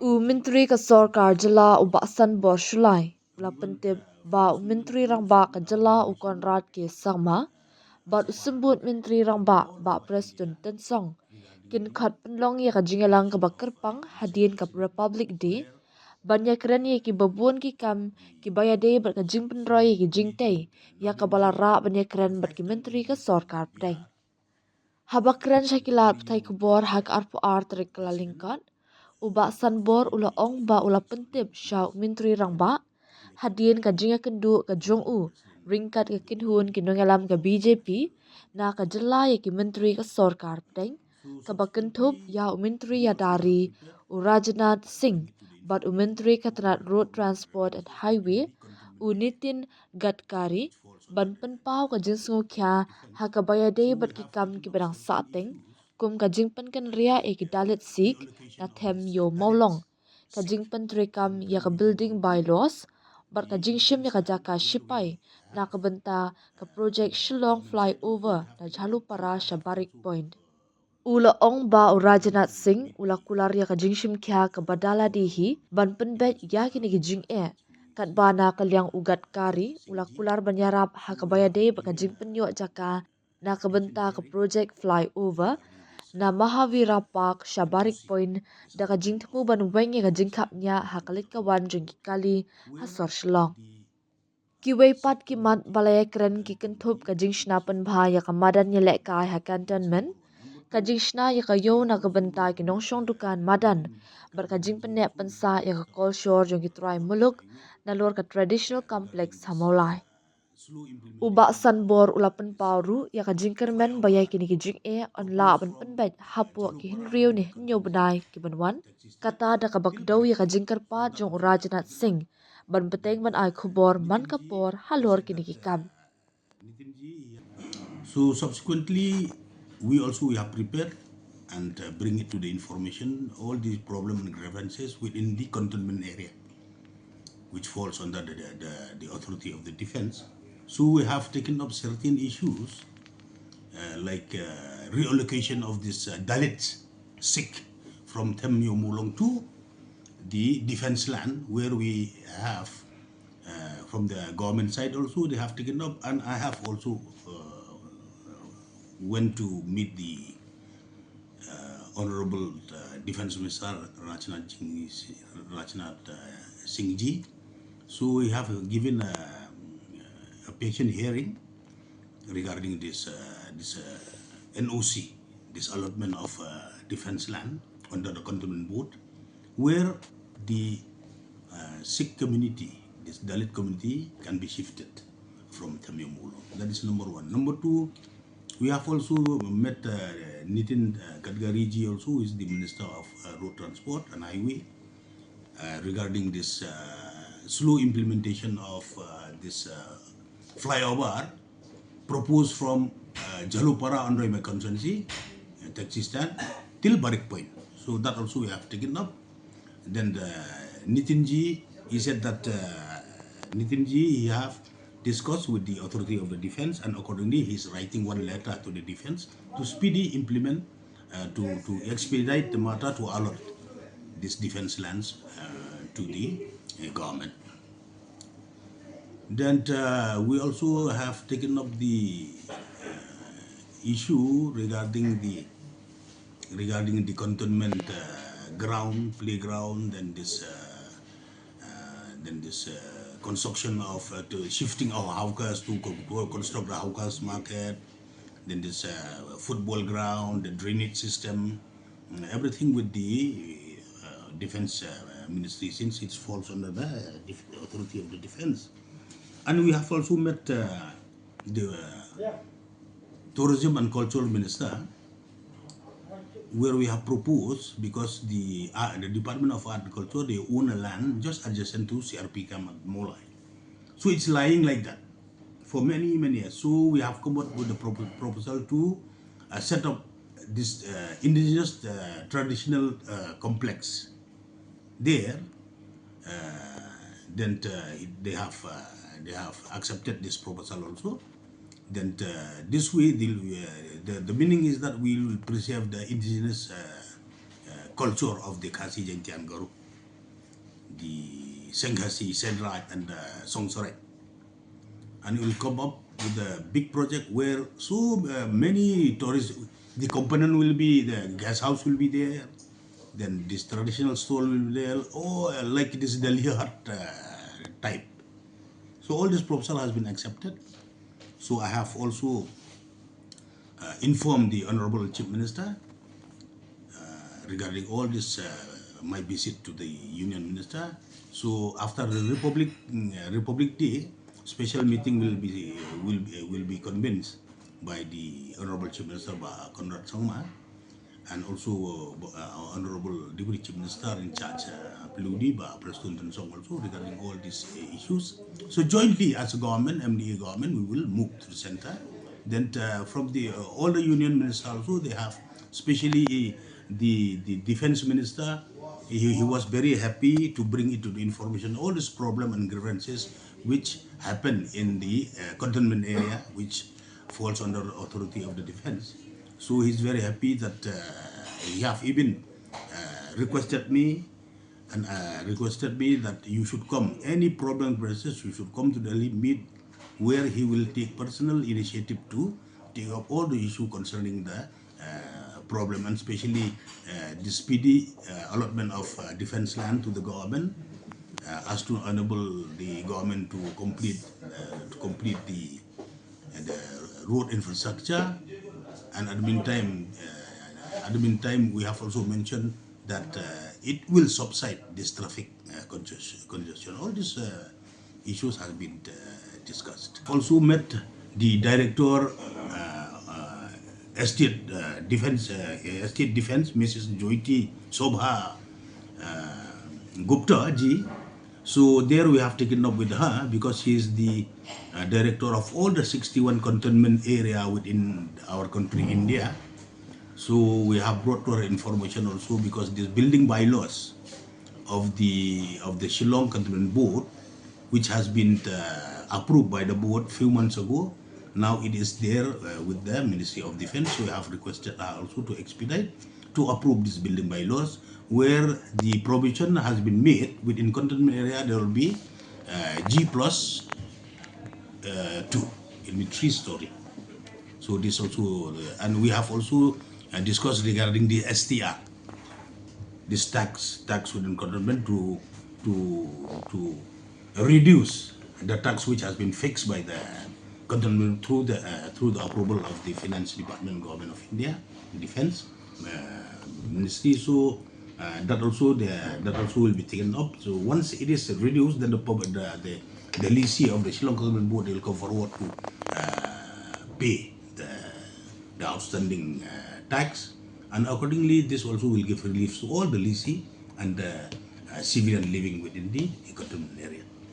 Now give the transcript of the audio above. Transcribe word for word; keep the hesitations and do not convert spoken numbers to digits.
U Myntri ka Sorkar Jylla u Bah Sanbor Shullai u la pyntip ba u Myntri Rangbah ka Jylla u Conrad K Sangma bad u Symbud Myntri Rangbah Bah Prestone Tynsong kin khot pynlong ïa ka jingïalang kaba kyrpang hadien ka Republic Day ban ïakren ïa kiba bun ki kam kiba ïadei bad ka jingpynroi ïa ki jingtei ïa kaba la rah ban ïakren bad ki Myntri ka Sorkar Pdeng. Haba kren sha ki lad pathai khubor ha ka arphew ar tarik Kyllalyngkot, u Bah Sanbor u la ong ba u la pyntip sha u Myntri Rangbah hadien ka jingïakynduh ka jong u ryngkat ka kynhun ki nongïalam ka B J P na ka Jylla ïa ki Myntri ka Sorkar Pdeng, kaba kynthup ïa u Myntri ïada ri u Rajnath Singh bad u Myntri ka tnad Road Transport and Highway u Nitin Gadkari ban pynpaw ka jingsngewkhia ha kaba ïadei bad ki kam kiba dang sahteng kum ka jingpynkynriah ïa ki Dalit Sikh na Them Ïew Mawlong, ka jingpyntreikam ïa ka Building Bylaws bad ka jingshim ïa ka jaka shipai na ka bynta ka projek Shillong Flyover na Jhalupara sha Barik Point. U la ong ba u Rajnath Singh u la kular ïa ka jingshim khia kaba da lade hi ban pynbeit ïa kine ki jingeh, katba na ka liang u Gadkari u la kular ban ïarap ha kaba ïadei bad ka jingpynïoh jaka na ka bynta ka projek flyover na Mahavira Park sha Barik Point da ka jingthmu ban weng ïa ka jingkhapngiah ha ka leit ka wan jong ki kali ha sor Shillong. Kiwei pat ki mat ba la ïakren ki kynthup ka jingshna pynbha ïa ka madan ïalehkai ha cantonment, ka jingshna ïa ka ïew na ka bynta ki nongshong dukan madan bad ka jingpynneh pynsah ïa ka kolshor jong ki trai muluk nalor ka Traditional Complex ha Mawlai. U Bah Sanbor u la pynpaw ruh ïa ka jingkyrmen ba ïa kine ki jingeh yn lah ban pynbeit hapoh ki hynriew ne hynñiew bnai ki ban wan, kata da kaba kdew ïa ka jingkyrpad jong u Rajnath Singh ban bteng ban ai khubor man ka por halor kine ki kam. So subsequently, we also we have prepared and uh, bring it to the information all these problem and grievances within the cantonment area, which falls under the, the, the authority of the defense. So we have taken up certain issues uh, like uh, reallocation of this uh, Dalit Sikh from Them Ïew Mawlong to the defense land where we have uh, from the government side also they have taken up, and I have also uh, went to meet the uh, Honorable uh, Defense Minister Rajnath Singh, Rajnath uh, Singh ji. So we have given a, a patient hearing regarding this uh, this uh, N O C, this allotment of uh, defense land under the cantonment board, where the uh, Sikh community, this Dalit community, can be shifted from Them Ïew Mawlong. That is number one. Number two, we have also met uh, Nitin uh, Gadkari ji also, who is the Minister of uh, Road Transport and Highway, uh, regarding this uh, slow implementation of uh, this uh, flyover proposed from uh, Jhalupara under my constituency, uh, taxi stand, till Barik Point. So that also we have taken up. Then the Nitinji, he said that uh, Nitinji, he have discussed with the authority of the defense, and accordingly, he is writing one letter to the defense to speedy implement, uh, to, to expedite the matter to allot this defense lands uh, to the uh, government. Then uh, we also have taken up the uh, issue regarding the regarding the cantonment uh, ground, playground, then this uh, uh, then this uh, construction of uh, to shifting of hawkers to co- co- construct the hawkers market, then this uh, football ground, the drainage system, mm, everything with the uh, defense uh, ministry, since it falls under the uh, def- authority of the defense. And we have also met uh, the uh, tourism and cultural minister, where we have proposed, because the uh, the Department of Art and Culture, they own a land just adjacent to C R P camp at Mawlai. So it's lying like that for many, many years. So we have come up with a propo- proposal to uh, set up this uh, indigenous uh, traditional uh, complex there. Uh, then uh, they have uh, they have accepted this proposal also. Then uh, this way, the, uh, the the meaning is that we will preserve the indigenous uh, uh, culture of the Khasi Jaintia and Garo, the Seng Khasi, Seng Raij, and the Song Soraij. And it will come up with a big project where so uh, many tourists, the component will be, the guest house will be there, then this traditional stall will be there, oh, uh, like this Delhi Haat uh, type. So all this proposal has been accepted. So I have also uh, informed the Honorable Chief Minister uh, regarding all this, uh, my visit to the Union Minister. So after the Republic mm, uh, Republic Day, special meeting will be will be, will be convened by the Honorable Chief Minister, Bah Conrad Sangma, and also uh, Honorable Deputy Chief Minister in charge, uh, Pyidaungsu Bah Prestone Tynsong, also regarding all these uh, issues. So jointly as a government, M D A government, we will move to the center. Then uh, from the uh, all the union ministers also, they have, especially the the defense minister, he, he was very happy to bring it to the information, all this problem and grievances which happen in the uh, cantonment area, which falls under authority of the defense. So he's very happy that uh, he have even uh, requested me and uh, requested me that you should come. Any problem arises, you should come to Delhi, meet, where he will take personal initiative to take up all the issue concerning the uh, problem, and especially uh, the speedy uh, allotment of uh, defense land to the government, uh, as to enable the government to complete uh, to complete the uh, the road infrastructure. And at the meantime, uh, at the meantime, we have also mentioned that uh, it will subside this traffic uh, congestion, congestion. All these uh, issues have been uh, discussed. Also met the director uh, uh, estate uh, defense, uh, estate defense, Missus Jyoti Shobha uh, Gupta ji. So there we have taken up with her because she is the uh, director of all the sixty-one cantonment area within our country, India. So we have brought to her information also, because this building bylaws of the of the Shillong Cantonment Board, which has been uh, approved by the board few months ago, now it is there uh, with the Ministry of Defense. So we have requested her also to expedite to approve this building bylaws, where the provision has been made within cantonment area there will be uh, G plus uh, two, it will be three story. So this also, uh, and we have also uh, discussed regarding the S T R, this tax tax within cantonment, to to to reduce the tax which has been fixed by the cantonment through the uh, through the approval of the finance department, government of India, defense uh, ministry. So uh, that also the, that also will be taken up. So once it is reduced, then the pub- the the, the lessee of the Shillong Cantonment Board will come forward to uh, pay the, the outstanding uh, tax, and accordingly this also will give relief to all the lessee and the uh, civilian living within the cantonment area.